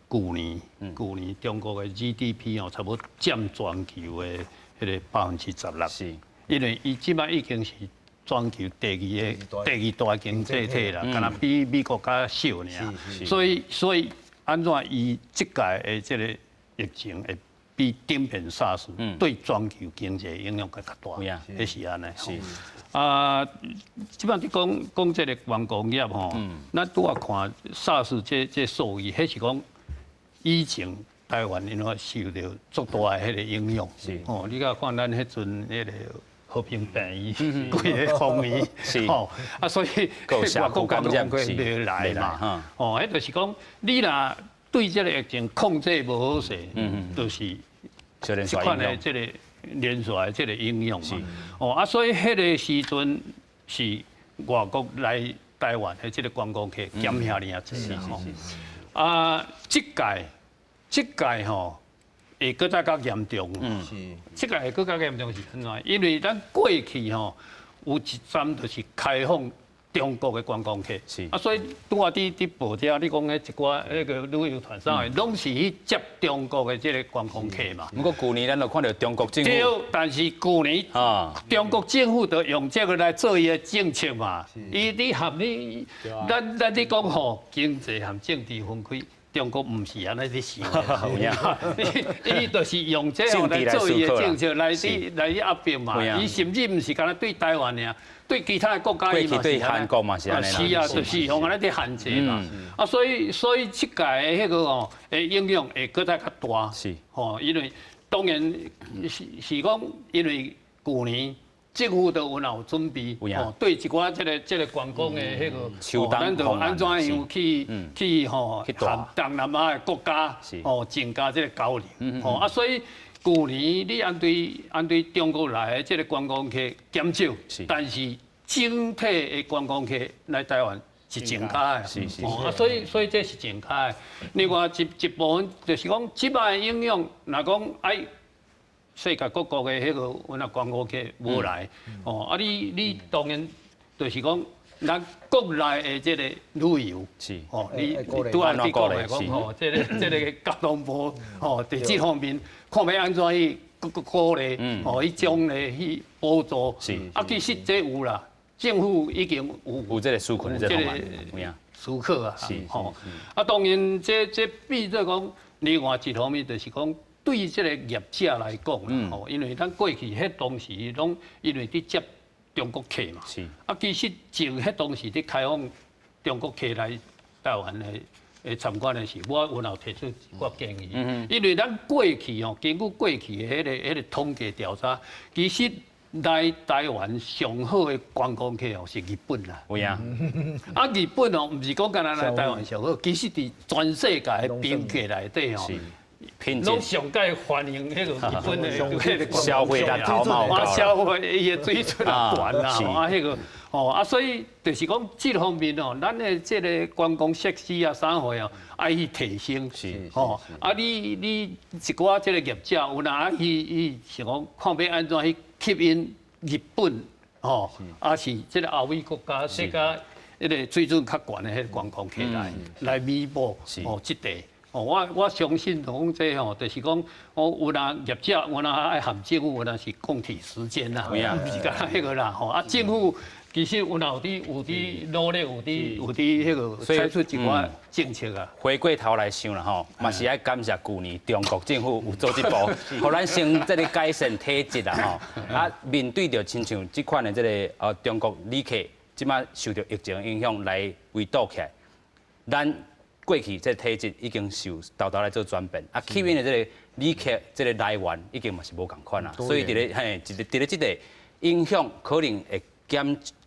舊年，舊年中國的 GDP 哦，差不多佔全球的彼個16%。因為伊這馬已經是全球第二大經濟體啦，敢若比美國較少爾。所以按怎伊這屆的這個疫情會比頂遍 SARS 對全球經濟影響閣較大，彼是按呢。啊，這擺佇講講這個觀光業吼，咱拄仔看 SARS 這數字，彼是講以前台灣因為受著足大的彼個影響。哦，你閣看咱彼陣彼個和平病院，規个封院，吼，啊，所以外國觀光客袂來嘛。哦，彼就是講，你若對這個疫情控制無好勢，就是這款的這個連續的這個影響嘛。哦，啊，所以彼個時陣是外國來台灣的這個觀光客減遐爾仔濟吼。啊，這屆吼會閣再較嚴重。這屆會閣較嚴重是按怎？因為咱過去吼有一陣就是開放中國的觀光客，啊，所以拄仔佇報遮你講彼一寡彼個旅遊團啥的，攏是去接中國的這個觀光客嘛。毋過舊年咱就看著中國政府，對，但是舊年中國政府就用這個來做伊的政策嘛。伊你和你，咱佇講吼，經濟和政治分開。中國毋是按呢咧想的，伊就是用這個來做伊的政策來去來去壓迫嘛。伊甚至毋是干焦對台灣爾，對其他的國家伊嘛是。對韓國嘛是按呢。是啊，就是用按呢咧限制嘛。啊，所以這屆的彼個吼，的影響會閣再較大。吼，因為當然是講，因為舊年政府都有有準備，吼，對一寡這個觀光的彼個，咱就按怎樣去吼，和東南亞的國家，吼，增加這個交流，吼啊，所以舊年你按對中國來的這個觀光客減少，但是整體的觀光客來台灣是增加的，啊，所以這是增加的。另外一部分就是講，這擺影響，若講愛世界各國的彼個阮仔觀光客無來，哦，啊你當然就是講，咱國內的這個旅遊，哦，你拄仔佇講的講吼，這個交通部吼，佇這方面看欲按怎去鼓勵，吼，去獎勵去補助，啊，其實這有啦，政府已經有有這個紓困的這個思考啊，吼，啊，當然這變做講另外一方面就是講。對這個業者來講啦，吼，因為咱過去彼當時攏因為佇接中國客嘛，啊，其實從彼當時佇開放中國客來台灣的參觀的時，我有提出一寡建議，因為咱過去吼，根據過去的彼個統計調查，其實來台灣上好的觀光客哦是日本啦。有影。啊，日本哦，毋是講干焦來台灣上好，其實佇全世界的賓客內底吼，攏上蓋歡迎彼個日本的彼個消費力頭嘛，消費伊的水準也懸啦，啊，彼個吼啊，所以就是講這方面哦，咱的這個觀光設施啊、啥貨啊，愛去提升，吼啊，你一寡這個業者有哪去是講看欲按怎去吸引日本吼，啊是這個歐美國家世界彼個水準較懸的彼個觀光客來彌補哦這塊。哦，我相信講這吼，就是講，我有若業者，有若愛和政府，有若是共體時艱啦，毋是干焦彼個啦，吼啊，政府其實有若有佇努力，有佇彼個採取一寡政策啊。回過頭來想啦吼，嘛是愛感謝舊年中國政府有做這步，予咱先這個改善體質啦吼。啊，面對著親像這款的這個中國旅客，這擺受著疫情影響來圍堵起來，咱過去這個體質已經受沓沓來做轉變，啊，吸引的這個旅客這個來源已經嘛是無仝款啦，所以佇咧嘿，佇咧這個影響可能會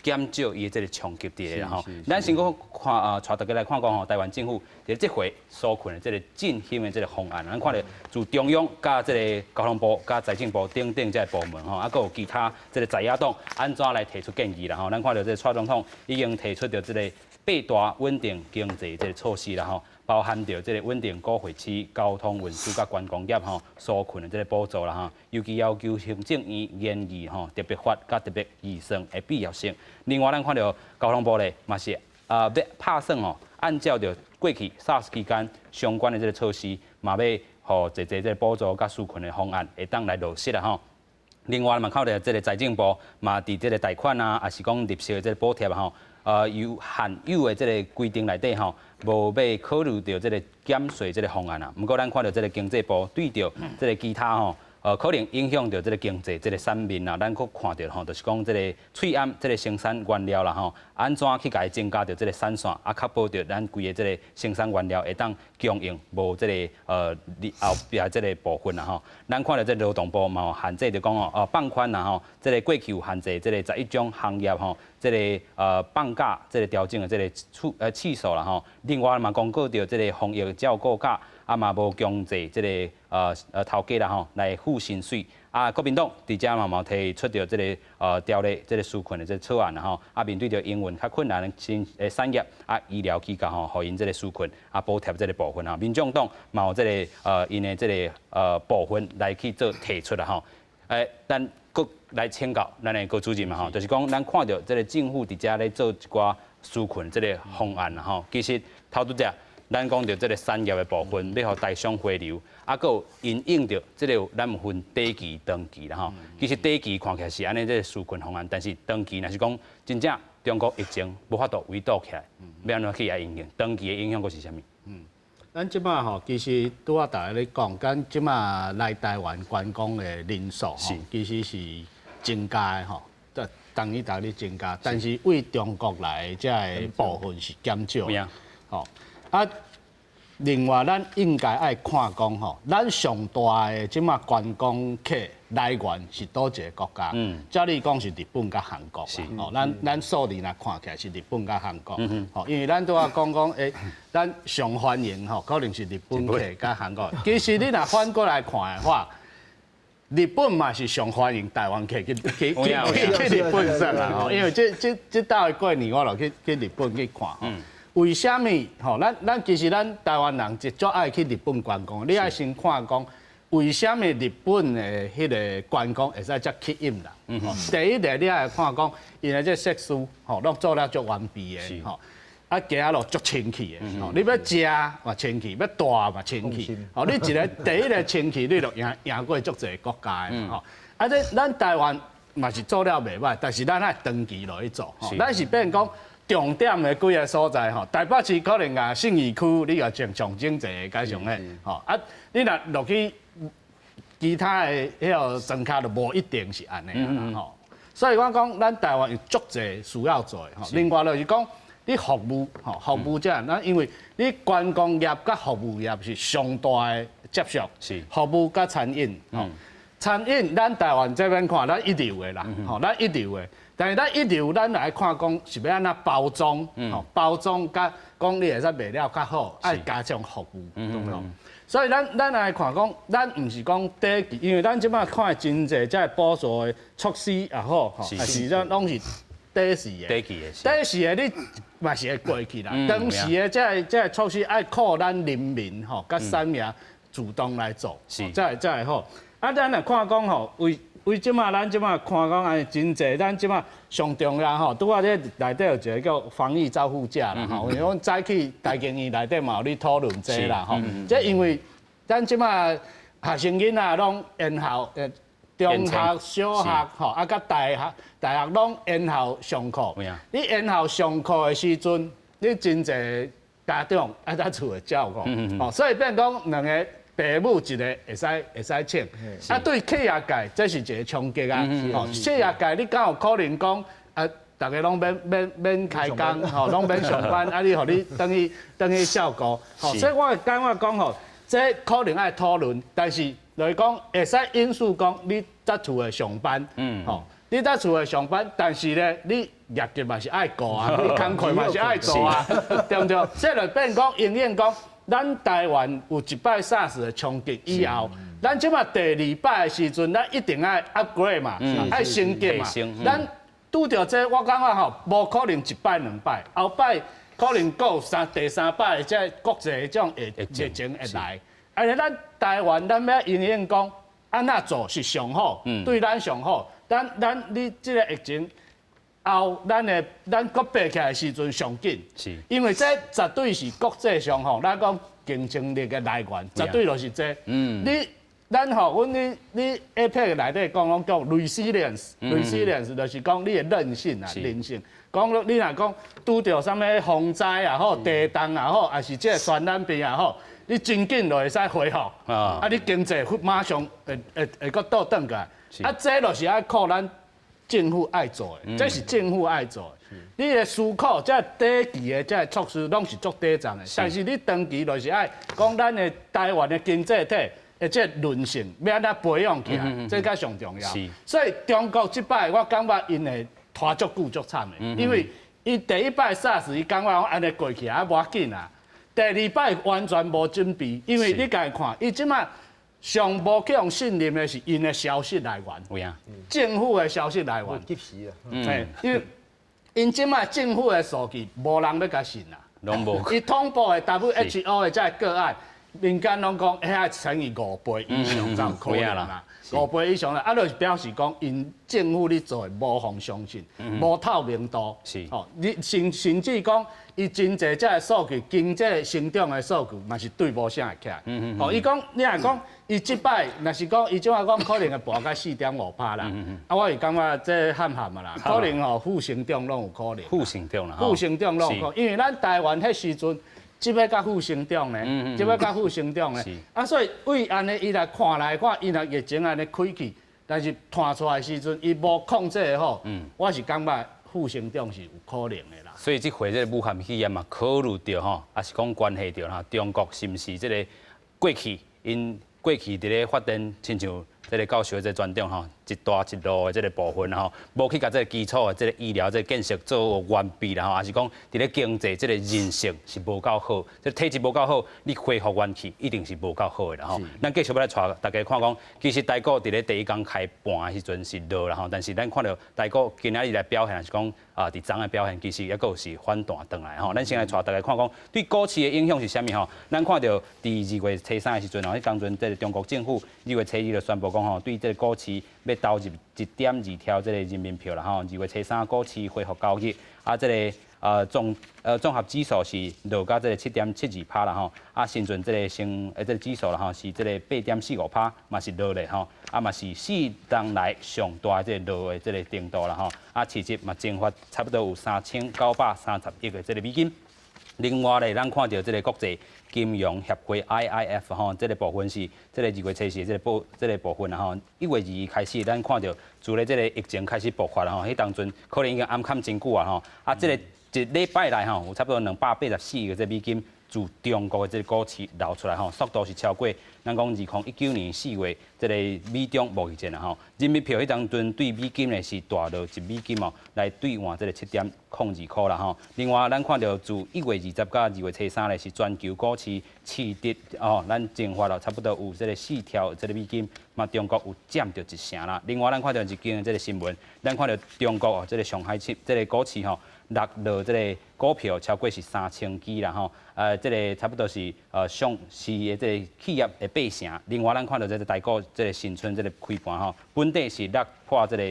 減少伊的這個衝擊佇咧啦吼。咱先閣看啊，帶大家來看講吼，台灣政府佇這回紓困的這個振興的這個方案，咱看著自中央佮這個交通部、佮財政部等等這個部門吼，啊，閣有其他這個在野黨按怎來提出建議啦吼。咱看著這個蔡總統已經提出著這個八大穩定經濟這個措施啦吼，包含著這個穩定股匯市、交通運輸佮觀光業吼紓困的這個補助啦吼，尤其要求行政院研議吼特別法佮特別預算的必要性。另外，咱看著交通部咧嘛是啊欲拍算吼，按照著過去 SARS 期間相關的這個措施，嘛欲予濟濟這個補助佮紓困的方案會當來落實啦吼。另外嘛，看著這個財政部嘛佇這個貸款啊，抑是講利息的這個補貼吼。由現有的這個規定內底吼，無欲考慮著這個減稅這個方案啊。毋過咱看著這個經濟部對著這個其他吼，可能影響著這個經濟這個產面啊，咱閣看著吼，就是講這個喙罨這個生產原料啦吼，按怎去共伊增加著這個產線，啊，確保著咱規個這個生產原料會當供應無這個後壁這個部分啦吼。咱看著這個勞動部嘛有限制，就講哦，放寬啦吼，這個過去有限制這個11種行業吼，這個放假這個調整的這個次數啦吼。另外嘛，公告著這個防疫照顧假，啊嘛無強制這個頭家啦吼來付薪水。啊，國民黨佇遮嘛提出著這個條例這個紓困的這個草案啦吼。啊，面對著營運較困難的新的產業啊，醫療機構吼，予𪜶這個紓困啊補貼這個部分吼。民眾黨嘛有這個𪜶的這個部分來去做提出啦吼。咱閣來請教咱的郭主任嘛吼，就是講咱看著這個政府佇遮咧做一寡紓困這個方案啦吼，其實頭拄才咱講著這個產業的部分，欲予台商回流，啊，閣有因應著這個咱有分短期、長期啦吼。其實短期看起來是按呢這個紓困方案，但是長期若是講真正中國疫情無法度圍堵起來，欲按怎去來因應？長期的影響閣是啥物？咱這擺吼，其實拄仔大家咧講，咱這擺來台灣觀光的人數吼，其實是增加的吼，逐年逐日增加，但是對中國來的這个部分是減少的。吼啊，另外咱應該愛看講吼，咱上大的這擺觀光客來源是佗一个國家？照理講是日本佮韓國。吼，咱數字若看起來是日本佮韓國。吼，因為咱拄仔講講，咱上歡迎吼，可能是日本客佮韓國。其實你若反過來看的話，日本嘛是上歡迎台灣客去日本耍啦。吼，因為這兜的過年我就去日本去看。為啥物？吼，咱其實咱台灣人就足愛去日本觀光。你愛先看講，為啥物日本的彼个觀光會使遮吸引人？第一个你愛看講，𪜶的這設施吼，攏做了足完備的，吼，啊行路足清氣的，吼，你欲食嘛清氣，欲蹛嘛清氣，吼，你一个第一个清氣，你就贏過足濟國家的，吼。啊，這咱台灣嘛是做了袂䆀，但是咱愛長期落去做，咱是變講。重點的幾个所在吼，台北市可能啊信義區你也上上整齊的，較上個吼啊，你若落去其他的彼个莊跤就無一定是按呢啦吼。所以我講，咱台灣有足濟需要做的吼。另外就是講，你服務吼，服務這，咱因為你觀光業佮服務業是上大的接觸，服務佮餐飲吼。餐飲咱台灣這邊看，咱一流的啦，吼，咱一流的。但是咱一流，咱來看講是欲按怎包裝，吼，包裝佮講你會使賣了較好，愛加強服務，懂無？所以咱來看講，咱毋是講短期，因為咱這擺看真濟這補助的措施也好，吼，也是咱攏是短時的。短期的。短時的你嘛是會過去啦。長時的這个措施愛靠咱人民吼，佮產業主動來做，才會好。啊，咱來看講吼，為這擺咱這擺看講按呢真濟，咱這擺上重要吼，拄仔這內底有一個叫防疫照護假啦吼，因為阮早起台經院內底嘛有咧討論這啦吼，這因為咱這擺學生囡仔攏延後，中學、小學吼，啊，佮大學、大學攏延後上課。你延後上課的時陣，你真濟家長愛佇厝內照顧，吼，所以變講兩个爸母一个會使請，啊，對企業界這是一個衝擊啊！吼，企業界你敢有可能講啊？逐家攏免開工，吼，攏免上班，啊，你予你轉去照顧，吼，所以我會感覺講吼，這可能愛討論，但是就是講會使允許講你佇厝內上班，吼，你佇厝內上班，但是咧，你業績嘛是愛顧啊，你工課嘛是愛做啊，對毋對？這就變講永遠講。咱台灣有一擺 SARS 的衝擊以後，咱這擺第二擺的時陣，咱一定愛 upgrade 嘛，愛升級嘛。咱拄著這，我感覺吼，無可能一擺兩擺，後擺可能閣有第三擺這國際的這種疫情會來。啊，咱台灣咱欲因應講，按怎做是上好，對咱上好。咱你這个疫情後，咱閣爬起來的時陣上緊，因為這絕對是國際上吼，咱講競爭力的來源，絕對就是這。你咱吼，阮你 APEC 內底講攏叫 resilience，resilience 就是講你的韌性啊，韌性。講你若講拄著啥物風災也好，地動也好，抑是這个傳染病也好，你真緊就會使恢復。啊，你經濟馬上會閣倒轉過來。啊，這就是愛靠咱政府愛做的，這是政府愛做的。你的思考，這短期的這措施攏是足短暫的，但是你長期就是愛講咱的台灣的經濟體的這韌性欲按怎培養起來，這才上重要。所以中國這擺我感覺𪜶會拖足久足慘的，因為伊第一擺 SARS 伊感覺講按呢過去啊，無要緊啊。第二擺完全無準備，因為你家己看，伊這擺上無去予信任的是𪜶的消息來源，政府的消息來源。及時啊。因為𪜶這擺政府的數據無人欲共信啦。攏無。伊通報的 WHO 的這個個案，民間攏講遐乘以5倍以上才有可能啦。5倍以上啦，啊，就是表示講，𪜶政府咧做的無予相信，無透明度。吼，你甚至講，伊真濟這个數據，經濟成長的數據嘛是對無啥會起來。吼，伊講，你若講，伊這擺若是講，伊這擺講可能會跋到4.5%啦。啊，我是感覺這含含啊啦，可能吼負成長攏有可能。負成長啦。負成長攏有可能，因為咱台灣彼時陣。這擺較負成長呢，這擺較負成長呢。啊，所以對按呢伊來看來看，伊若疫情按呢開去，但是彈出來時陣，伊無控制的好，我是感覺負成長是有可能的啦。所以這回這個武漢肺炎嘛，考慮著吼，抑是講關係著吼，中國是毋是這個過去𪜶過去佇咧發展，親像這個教授這個專長吼，一帶一路的這個部分吼，無去共這個基礎的這個醫療這個建設做完備啦吼，抑是講佇咧經濟這個韌性是無夠好，這個體質無夠好，你恢復元氣一定是無夠好的啦吼。咱繼續欲來帶大家看講，其實台股佇咧第一工開盤的時陣是落啦吼，但是咱看著台股今仔日來表現是講啊，佇昨的表現其實猶閣有是反彈轉來吼。咱先來帶大家看講，對股市的影響是啥物吼？咱看著佇2月初3的時陣吼，彼當陣這個中國政府2月初2就宣布講吼，對這個股市欲投入1.2兆這個人民幣啦吼。2月初3股市恢復交易，啊，這個綜合指數是落到這個7.72趴啦吼，啊，深圳這個成這個指數啦吼是這個8.45趴，嘛是落咧吼，啊嘛是四冬來上大這個落的這個程度啦吼，啊，市值嘛蒸發差不多有3930億的這個美金。另外咧，咱看著這個國際金融協會 IIF 吼，這個部分是這個2月初四這個部分啦吼。1月2日開始，咱看著自咧這個疫情開始爆發啦吼，彼當陣可能已經暗崁真久啊吼，啊，這個一禮拜內吼，有差不多284億的這美金自中國的這個股市流出來吼，速度是超過咱講2019年4月這個美中貿易戰啦吼。人民幣彼當陣對美金呢是大落1美金哦，來兌換這個7.02箍啦吼。另外，咱看著自1月20到2月初3咧，是全球股市市值哦，咱蒸發了差不多有這個4兆這個美金，嘛中國有佔著一成啦。另外，咱看著一間這個新聞，咱看著中國哦，這個上海市這個股市吼，落這個股票超過是3000支啦吼，這個差不多是上市的這個企業的8成。另外，咱看著這個台股這個新春這個開盤吼，本底是落破這個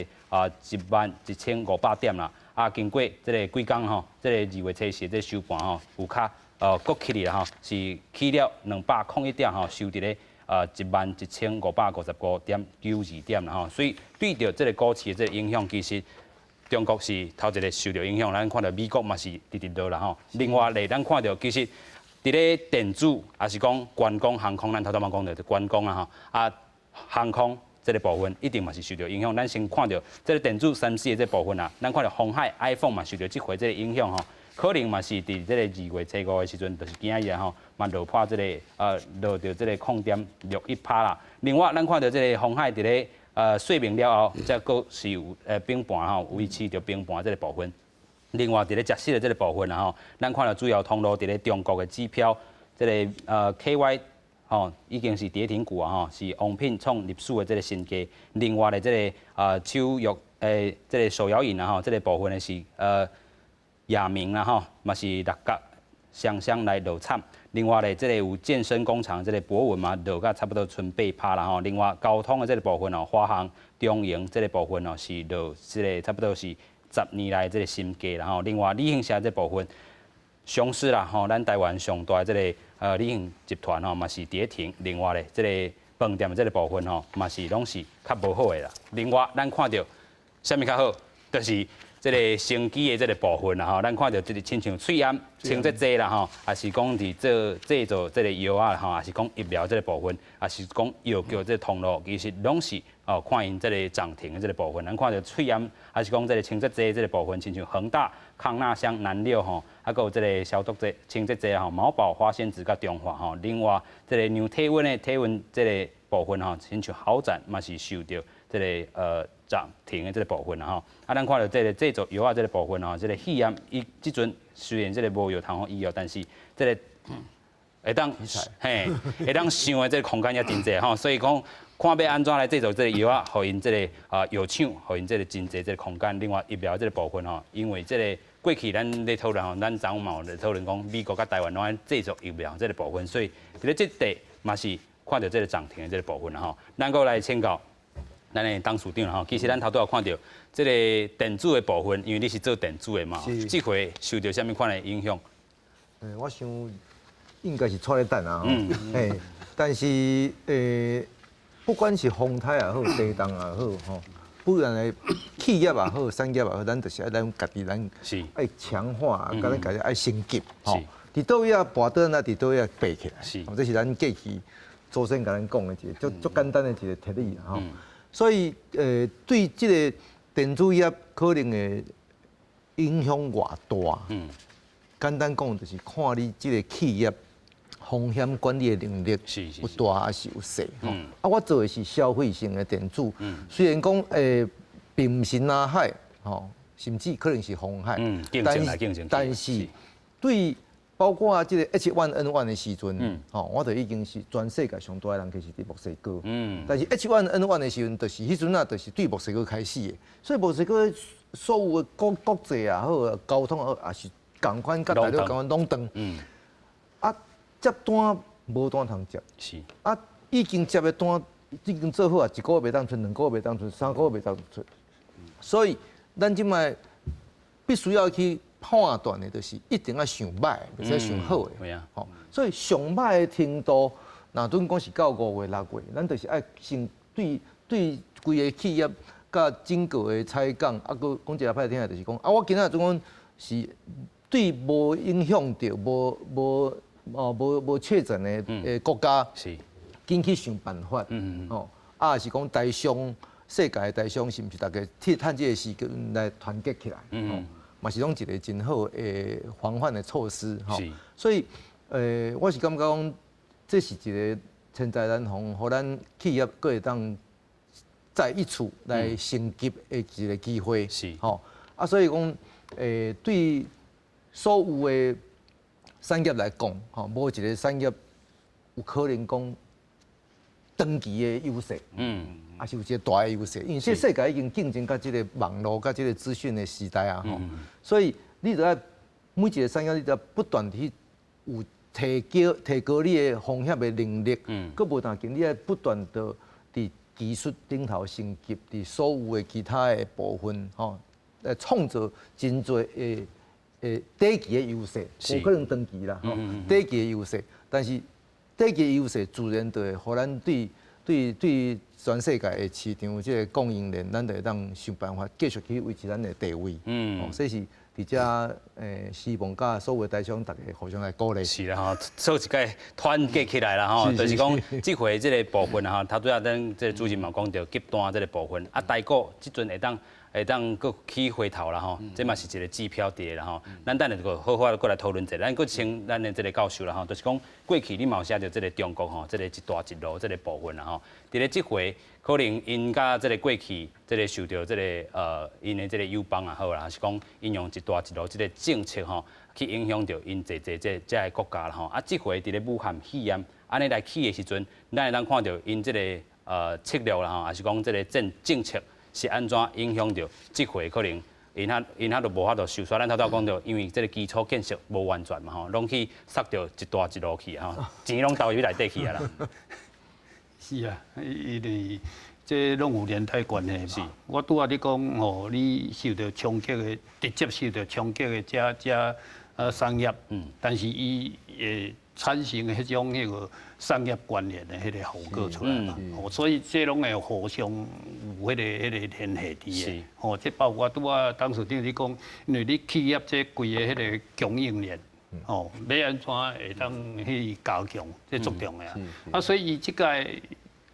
11,500點啦。啊，經過這個幾工吼，這個2月初四這個收盤吼，有較閣起來吼，是起了201點吼，收佇咧11,555.92點啦吼。所以對著這個股市的這個影響，其實中國是頭一個受著影響，咱看著美國嘛是直直落啦吼。另外咧，咱看著其實佇咧電子，抑是講觀光航空，咱頭拄仔講著觀光啊吼，啊航空這個部分一定嘛是受著影響。咱先看著這個電子3C 的這個部分啊，咱看著鴻海 iPhone 嘛受著這回這個影響吼，可能嘛是佇這個2月初5的時陣，就是今仔日吼，嘛落破這個落著這個0.61趴啦。另外，咱看著這個鴻海佇咧說明了後，才閣是有崩盤吼，維持著崩盤這個部分。另外，佇咧食食的這個部分啊吼，咱看著主要通路佇咧中國的指標，這個KY 吼已經是跌停股啊吼，是王品創歷史的這個新低。另外的這個手藥這個手搖飲啊吼，這個部分的是亞明啊吼，嘛是六角雙雙來落慘。另外咧，這個有健身工廠這個博文嘛，落甲差不多賰8趴啦吼。另外，交通的這個部分哦，華航、中營這個部分哦，是落這個差不多是10年來這個新低啦吼。另外，旅行社這部分，雄獅啦吼，咱台灣上大這個旅行集團吼，嘛是跌停。另外咧，這個飯店的這個部分吼，嘛是攏是較無好的啦。另外，咱看著啥物較好，就是這個生技的這個部分啦吼，咱看著這個親像喙罨清潔劑啦吼，抑是講佇做製造這個藥仔吼，抑是講疫苗這個部分，抑是講藥局這個通路，其實攏是哦看𪜶這個漲停的這個部分。咱看著喙罨，抑是講這個清潔劑這個部分，親像恆大、康那香、南六吼，啊，閣有這個消毒劑、清潔劑吼，毛寶、花仙子佮中華吼。另外，這個量體溫的體溫這個部分吼，親像豪展嘛是受著這個漲停的這個部分啦吼，啊，咱看著這個製造藥仔這個部分吼，這個肺炎伊這陣雖然這個無藥通予醫哦，但是這個會當嘿會當想的這個空間也真濟吼，所以講看欲按怎來製造這個藥仔，予𪜶這個啊藥廠，予𪜶這個真濟這個空間。另外疫苗這個部分吼，因為這個過去咱咧討論吼，咱昨嘛有咧討論講美國佮台灣攏愛製造疫苗這個部分，所以佇咧這塊嘛是看著這個漲停的這個部分啦吼。咱閣來請教咱的董事長吼，其實咱頭拄仔看著這個電子的部分，因為你是做電子的嘛，這回受著啥物款的影響？我想應該是掣咧等啊，但是不管是風颱也好，地動也好，吼，不管的企業也好，產業也好，咱就是愛咱家己咱愛強化，佮咱家己愛升級，吼。佇佗位仔跋倒，那佇佗位仔爬起來。這是咱過去祖先共咱講的一個足足簡單的一個鐵理吼。所以對這個電子業可能會影響偌大？簡單講就是看你這個企業風險管理的能力有大還是有細。啊，我做的是消費性的電子，雖然講並毋是藍海，吼，甚至可能是紅海，但是對包括這個 H1N1 的時陣，吼，我就已經是全世界上大的人其實佇墨西哥。但是 H1N1 的時陣，就是彼陣啊，就是對墨西哥開始的，所以墨西哥所有的國際也好，交通也好，也是仝款，佮大陸仝款攏斷。啊，接單無單通接。啊，已經接的單已經做好啊，一個月袂當出，2個月袂當出，3個月袂當出。所以咱這擺必須要去判斷的，就是一定愛想䆀，袂使想好的。吼，所以上䆀的程度，若準講是到5月6月，咱就是愛先對對規个企業佮整個的採訪，啊，閣講一個歹聽的，就是講啊，我今仔準講是對無影響著、無無哦無無確診的國家，緊去想辦法，吼，啊，是講台商世界的台商是毋是逐家替趁這個時間來團結起來，吼，嘛是攏一個真好的防範的措施，吼。所以，我是感覺講，這是一個千載難逢，予咱企業閣會當再一次來升級的一個機會，吼。啊，所以講，對所有的產業來講，吼，無一個產業有可能講長期的優勢，抑是有一個大的優勢，因為這個世界已經競爭佮這個網路、佮這個資訊的時代啊，吼，所以你著愛每一個產業，你著不斷去有提高你的風險的能力，閣無但緊，你愛不斷的佇技術頂頭升級，佇所有的其他的部分，吼，來創造真濟的短期的優勢，無可能長期啦，吼，短期的優勢，但是短期的優勢自然就會予咱對全世界的市場這個供應鏈，咱就會當想辦法繼續去維持咱的地位。所以是佇遮希望佮所有的台商逐家互相來鼓勵。是啦吼，所以一屆團結起來啦吼，就是講這回這個部分吼，頭拄仔咱這個主任嘛講著急單這個部分，啊，台股這陣會當閣起回頭啦吼，這嘛是一個指標佇啦吼。咱等下閣好好閣來討論一下，咱閣請咱的這個教授啦吼，就是講過去你嘛有寫著這個中國吼，這個一帶一路這個部分啦吼。佇咧這回可能𪜶佮這個過去這個受著這個𪜶的這個友邦也好啦，還是講𪜶用一帶一路這個政策吼，去影響著𪜶濟濟這這个國家啦吼。啊，這回佇咧武漢肺炎按呢來起的時陣，咱會當看著𪜶這個策略啦吼，還是講這個政策是按怎影響著這回可能𪜶遐都無法度受煞。咱頭拄講著，因為這個基礎建設無完全嘛吼，攏去塞著一帶一路去吼，錢攏投入內底去啊啦。是啊，因為這攏有連帶關係嘛。我拄仔你講吼，你受著衝擊的，直接受著衝擊的這這產業，但是伊會產生彼種彼個產業關聯的彼個後果出來嘛。哦，所以這攏會互相有彼個聯繫佇的。哦，這包括拄仔董事長你講，因為你企業這規个彼個供應鏈，哦，欲按怎會當去加強，這足重要。啊，所以伊這屆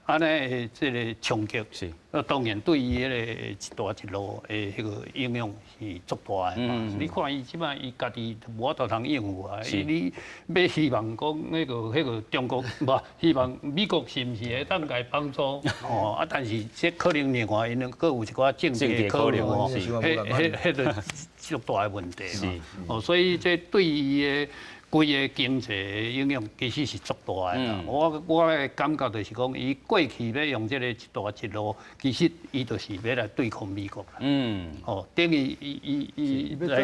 按呢這個衝擊，啊，當然對伊彼個一帶一路的彼個影響是足大的嘛。你看伊這擺伊家己無法度通應付啊。你欲希望講彼個中國，無希望美國是毋是會當共伊幫助？哦，啊，但是這可能另外𪜶閣有一寡政治的考量哦，彼個足大的問題嘛。哦，所以這對伊的規个經濟的影響其實是足大的啦。我的感覺就是講，伊過去欲用這個一帶一路，其實伊就是欲來對抗美國啦。哦，等於伊伊伊來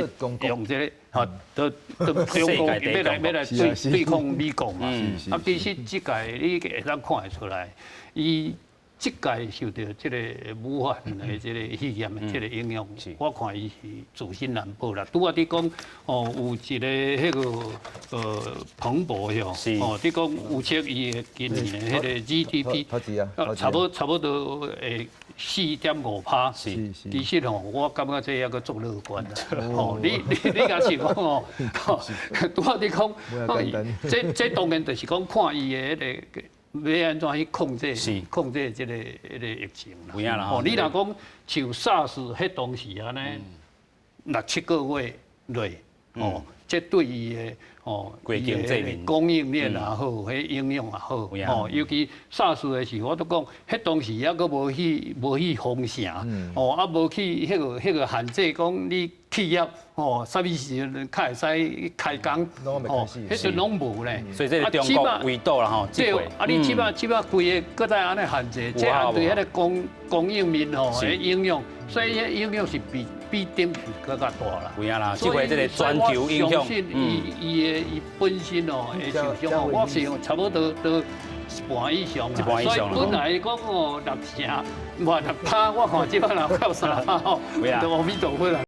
用這個，吼，都都中國欲來對抗美國嘛。啊，其實這屆你會當看會出來，伊這屆受著這个武漢的這个肺炎的這个影響，我看伊是自身難保啦。拄仔你講哦，有一个彼个彭博吼，哦，你講預測伊的今年的彼个 GDP，差不多會4.5%。其實吼，我感覺這猶閣足樂觀啦。吼，你若是講哦，拄仔你講，這當然就是講看伊的彼个欲按怎去控制這个疫情啦。哦，你若講像 SARS 彼當時按呢，六七個月內，哦，這對伊的哦，伊的供應鏈也好，彼影響也好，哦，尤其 SARS 的時候，我都講，彼當時猶閣無去封城，哦，啊無去彼個限制，講你企業哦，啥物時陣較會使開工，哦，彼陣攏無咧。所以這個中國圍堵啦吼，對，啊你這擺規个閣再按呢限制，這樣對彼个供應面吼的影響，所以彼影響是比頂次閣較大啦。有影啦，這回這个全球影響，相信伊的伊本身哦會受傷哦，我是差不多都一半以上啦。所以本來講哦6成，無6趴，我看這擺若到3趴吼，都阿彌陀佛啦。